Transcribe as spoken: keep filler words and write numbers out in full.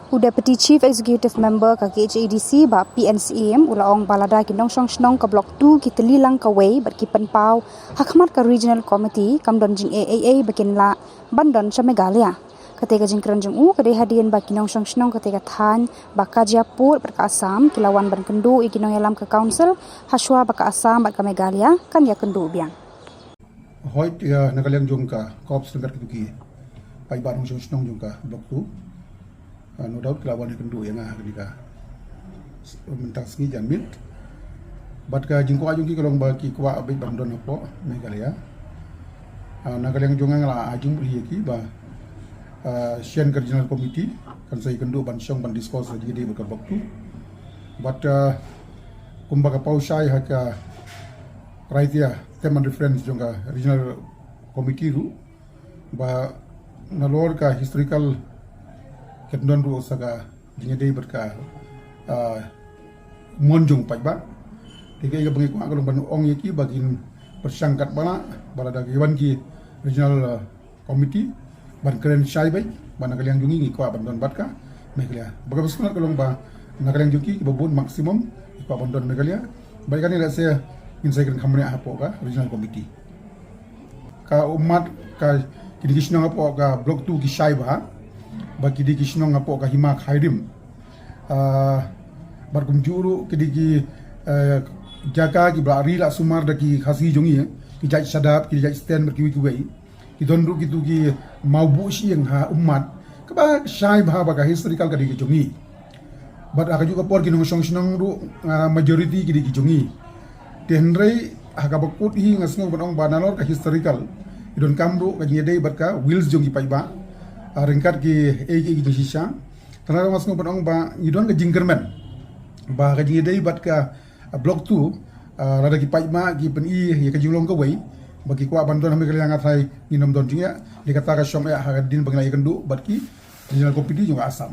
U Deputy Chief Executive Member ka K H A D C Bah P N Syiem u la ong ba lada ki nongshong shnong ka Block two ki tylli lang kawei bad ki pynpaw ha khmat ka Regional Committee, kam don jingeh ei ei ba kin lah ban don sha Meghalaya. Kata ka jingkren jong u ka dei hadien ba ki nongshong shnong kata ka thaiñ ba ka jia pud bad ka Assam ki la wan ban kynduh ïa ki nongïalam ka Council, hashwa ba ka Assam bad ka Meghalaya kan ïakynduh biang. Hooid, na ka liang jong ka Corps ryngkat kito ki paidbah nongshong shnong jong ka Block two, no doubt ki la wan ïakynduh ïa nga ha kane ka mynta ka sngi janmiet. Bad ka jingkwah jong ki ka long ba ki kwah beit ban don hapoh Meghalaya. Na ka liang jong nga la ai jingmut hi ïa ki ba shen ka Regional Committee kan sa ïakynduh ban shong ban discuss ïa ka Block two. Bad kumba ka paw shai ha ka criteria term and reference jong ka Regional Committee ruh, ba nalor ka historical kyndon ruh sa ka jingïadei bad ka mon jong paidbah. Te ka ba ngi kwah ka long ban ong ïa ki ba kin pyrshang katba lah ba lada ki wan ki Regional Committee ban kren shai beit ba na ka liang jong ngi ngi kwah ban don bad ka Meghalaya. Ba ka ba sngewtynnat ka long ba na ka liang jong ki ba bun maximum ngi kwah ban don Meghalaya. Ba kane lehse ngin sa kren kham bniah hapoh ka Regional Committee. Ka ummat ka kine ki shnong hapoh ka Block two ki shai bha ba kine ki shnong hapoh ka hima Khyrim. Bad kumjuh ruh kine ki jaka ki ba la ri la sumar da ki Khasi jong ngi, ki jait Shadap, ki jait Stan bad kiwei kiwei. Ki don ruh kito ki mawbuh shyieng ha ummat kaba shai bha ba ka historical ka dei ka jong ngi. Bad ha kajuh ka por ki nongshong shnong ruh majority ki dei ki jong ngi. Te hynrei ha kaba kut hi nga sngew ban ong ba nalor ka historical ki donkam ruh ka jingïadei bad ka wills jong ki paidbah ryngkat ki ei ki jingshisha. Te nalor nga sngew ban ong ba ngi don ka jingkyrmen ba ka jingïadei bad ka Block two, lada ki paidbah ki pyni ïa ka jinglong kawei ba ki kwah ban don ha Meghalaya, nga tharai ngin ym don jingeh. Te kata ka shong eh ha ka dien ba ngi la ïakynduh bad ki Regional Committee jong ka Assam.